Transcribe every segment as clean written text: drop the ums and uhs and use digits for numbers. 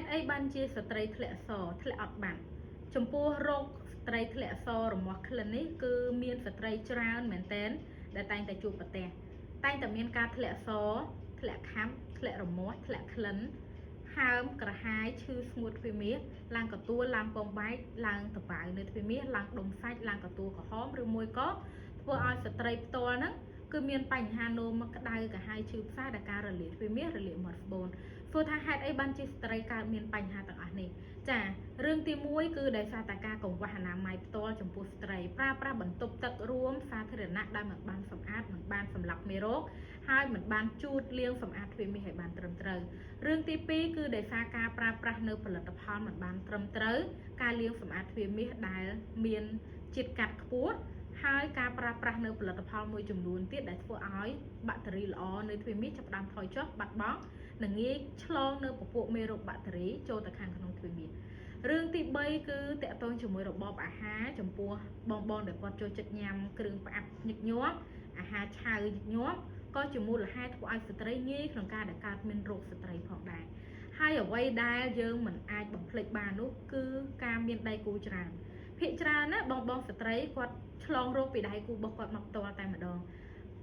តុអីបានជាស្ត្រីធ្លាក់សធ្លាក់អត់បានចំពោះរោគស្ត្រីធ្លាក់សរមាស់ក្លិននេះគឺមានស្ត្រីច្រើនមែនតែនដែលតែងតែជួបប្រទះតែងតែមានការធ្លាក់សធ្លាក់ខាំធ្លាក់រមាស់ធ្លាក់ក្លិនហើមក្រហាយឈឺស្ងួតទ្វារមាសឡើងកទួលឡើងពងបែកឡើងតបៅនៅទ្វារមាសឡើងដុំសាច់ឡើងកទួលក្រហមឬមួយក៏ធ្វើឲ្យស្ត្រីផ្ទាល់ហ្នឹងគឺមានបញ្ហានោមមកក្តៅក្រហាយឈឺផ្សាដោយការរលាកទ្វារមាសរលាកមាត់ស្បូនសួរថាហេតុអីបានជាស្ត្រីកើតមានបញ្ហាទាំងអស់នេះចារឿងទី1គឺដោយសារតែការកង្វះអនាម័យផ្ទាល់ចំពោះស្ត្រីប្រើប្រាស់បន្ទប់ទឹករួមសាធារណៈដែលមិនបានសម្អាតមិនបានសម្លាប់មេរោគហើយមិនបានជូតលាងសម្អាតទ្វារមាសឲ្យបានត្រឹមត្រូវរឿងទី2គឺដោយសារការប្រើប្រាស់នៅផលិតផលមិនបានត្រឹមត្រូវការលាងសម្អាតទ្វារមាសដែលមានជាតិកាត់ខ្ពស់ហើយការប្រើប្រាស់នៅផលិតផលមួយចំនួនទៀតដែលធ្វើឲ្យបាក់តេរីល្អនៅទ្វារមាសចាប់ផ្ដើមថយចុះបាត់បង់និងងាយឆ្លងនៅពពួកមេរោគបាក់តេរីចូលទៅខាងក្នុងទ្វារមាសរឿងទី3គឺតកតងជាមួយរបបអាហារចំពោះបងបងដែលគាត់ចូលចិត្តញ៉ាំគ្រឿងផ្អាប់ញឹកញាប់អាហារឆៅញឹកញាប់ក៏ជាមូលហេតុធ្វើឲ្យស្ត្រីងាយក្នុងការដែលកើតមានរោគស្ត្រីផងដែរហើយអ្វីដែលយើងមិនអាចបំភ្លេចបាននោះគឺការមានដៃគូច្រើនភាគច្រើនណាបងបងស្ត្រីគាត់ឆ្លងរោគពីដៃគូរបស់គាត់មកផ្ទាល់តែម្ដង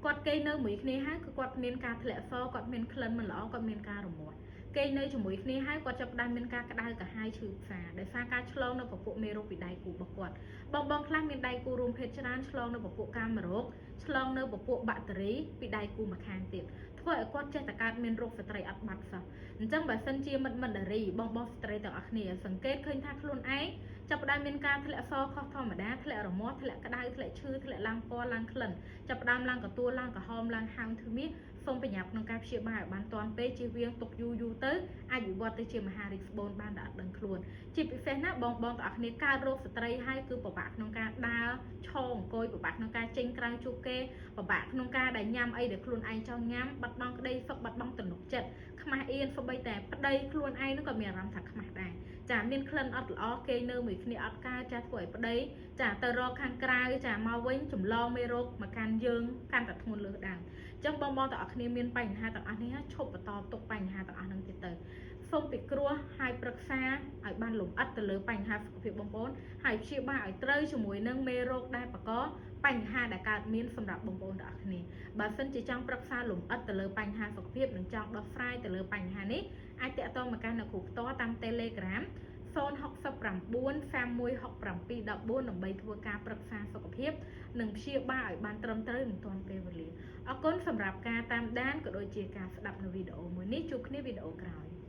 គាត់គេនៅមួយគ្នាហើយគឺគាត់មានការធ្លាក់សគាត់មានក្លិនមិនល្អគាត់មានការរមាស់គេនៅជាមួយគ្នាហើយគាត់ចាប់ផ្ដើមមានការក្តៅក្រហាយឈឺផ្សាដោយសារការឆ្លងនៅពពួកមេរោគពីដៃគូរបស់គាត់បងបងខ្លះមានដៃគូរួមភេទច្រើនឆ្លងនៅពពួកកាមរោគឆ្លងនៅពពួកបាក់តេរីពីដៃគូម្ខាងទៀតធ្វើឲ្យគាត់ចេះតែកើតមានរោគស្ត្រីអត់បាត់សោះអញ្ចឹងបើសិនជាមិត្តមិត្តនារីបងបងស្ត្រីទាំងអស់គ្នាសង្កេតឃើញថាខ្លួនឯងចាប់ផ្ដើមមានការធ្លាក់សខុសធម្មតាធ្លាក់រមាស់ធ្លាក់ក្តៅធ្លាក់ឈឺធ្លាក់ឡើងពណ៌ឡើងក្លិនចាប់ផ្ដើមឡើងកទួលឡើងក្រហមឡើងហើមទ្មាសសូមប្រញាប់ក្នុងការព្យាបាលឲ្យបានទាន់ពេលជៀសវាងទុកយូរយូរទៅអាចវិវត្តទៅជាមហារីកស្បូនបានដែលអត់ដឹងខ្លួនជាពិសេសណាបងបងទាំងអស់គ្នាកើតរោគស្ត្រីហើយគឺពិបាកក្នុងការដើរឈរអង្គុយពិបាកក្នុងការចេញក្រៅជួបគេពិបាកក្នុងការដែលញ៉ាំអីដែលខ្លួនឯងចង់ញ៉ាំបាត់បង់ក្តីសុខបាត់បង់ទំនុកចិត្តខ្មាស់អៀនសូម្បីតែប្តីខ្លួនឯងនោះក៏មានអារម្មណ៍ថាខ្មាស់ដែរចាមានក្លិនអត់ល្អគេនៅមួយគ្នាអត់កើតចាធ្វើឲ្យប្តីចាទៅរកខាងក្រៅចាមកវិញចម្លងមេរោគមកកាន់យើងកាន់តែធ្ងន់លើសដើមអញ្ចឹងបងបងទាំងអស់គ្នាមានបញ្ហាទាំងអស់នេះឈប់បន្តទុកបញ្ហាទាំងអស់ហ្នឹងទៀតទៅសូមពិគ្រោះហើយប្រឹក្សាឲ្យបានលម្អិតទៅលើបញ្ហាសុខភាពបងប្អូនហើយព្យាបាលឲ្យត្រូវជាមួយនឹងមេរោគដែលបង្កបញ្ហាដែលកើតមានសម្រាប់បងប្អូនទាំងអស់គ្នាបើសិនជាចង់ប្រឹក្សាលម្អិតទៅលើបញ្ហាសុខភាពនិងចង់ដោះស្រាយទៅលើបញ្ហានេះអាចតាក់ទងមកកាន់អ្នកគ្រូផ្ទាល់តាម Telegram 069 3167 14ដើម្បីធ្វើការប្រឹក្សាសុខភាពនិងព្យាបាលឲ្យបានត្រឹមត្រូវនិងទាន់ពេលវេលាអរគុណសម្រាប់ការតាមដានក៏ដូចជាការស្ដាប់នៅវីដេអូមួយនេះជួបគ្នាវីដេអូក្រោយ។